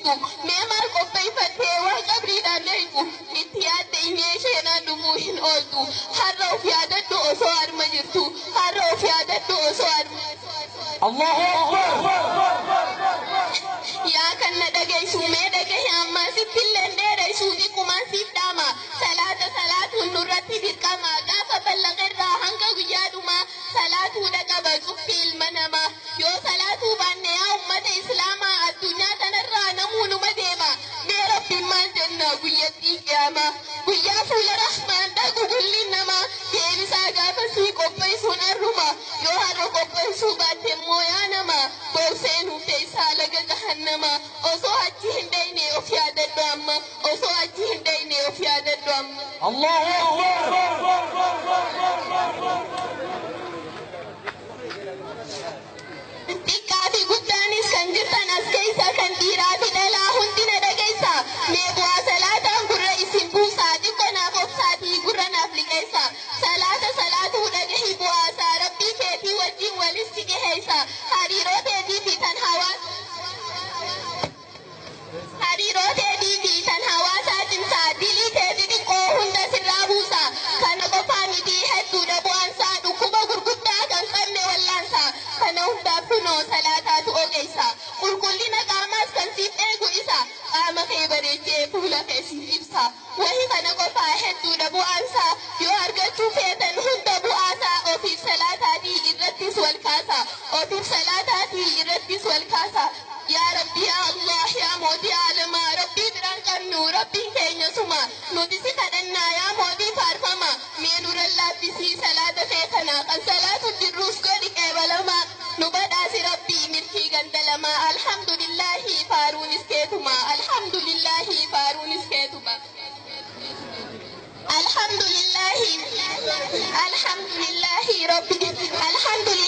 beektu. Mee maal qopheeffattee waan qabriidhaan beektu? Itti yaadde inni isheenaan dhumuu hin ooltu. Har'a of yaadadhu osoo harma jirtu. Har'a of yaadadhu osoo harma. Allahu Akbar. Yaa kan na dhageessu mee dhagahe ammaa sitti illee dheeressu xiqqumaan siif dhaama. Salaata salaatuun nurratti dirqama. Gaafa ballaqerraa hanga guyyaa dhumaa salaatuudha qaba cufti ilma namaa. Yoo salaatuu baanne yaa ummata islaamaa addunyaa kanarraa namuu numa deema. Mee rabbiin maal jenna guyyattii qiyaamaa? Guyyaa fuula rahmaan dhaqu gulli namaa. Deebisaa gaafa sii qopheessuun arruma. Yoo har'a qopheessuu baatte immoo yaa nama. Boorsee nuuf teessaa laga jahannama. Osoo achi hin dhayne of yaadadhu amma. Osoo achi hin dhayne of yaadadhu amma. Allahu Akbar. Xiqqaa fi guddaanis kan jirtan as keessa kan dhiiraa fi dhalaa hundi na dhageessa. Mee bu'aa salaataan gurra isin buusaa xiqqoo naaf obsaatii gurra naaf liqeessa. Salaata salaatuu dhagahi bu'aasaa rabbii keetii wajjin walis si dhiheessa. Hariiroo teetii fi tan hawaasa. Hariiroo teetii fi tan hawaasaa cimsaa dilii teetii xiqqoo hunda sirraa buusa. Kana qofaa miti hedduudha bu'aansaa dhukkuba gurguddaa kan qabne wallaansa. Kana hundaaf kunoo salaataatu ogeessa. Qulqullina qaamaas kan siif eegu isa. Qaama kee bareechee fuula kee siif ibsa. Wahi kana qofaa hedduudha bu'aansaa. Yoo argachuu feetan hunda bu'aasaa ofiif salaataatii irrattis wal kaasa. Ofiif salaataatii irrattis wal kaasa. Yaa Rabbi yaa Allah yaa mootii aalamaa Rabbii biraan qabnu Rabbiin keenya suma nuti si kadhannaa yaa mootii faarfama mee nurra laaffisii salaata kee kana kan salaatu jirruus godhi qeebalamaa nu badhaasi Rabbii milkii ganda lamaa alhamdulillahi faaruunis keetuma alhamdulillahi faaruunis keetuma. Alhamdulillahi alhamdulillahi rabbi alhamdulillahi.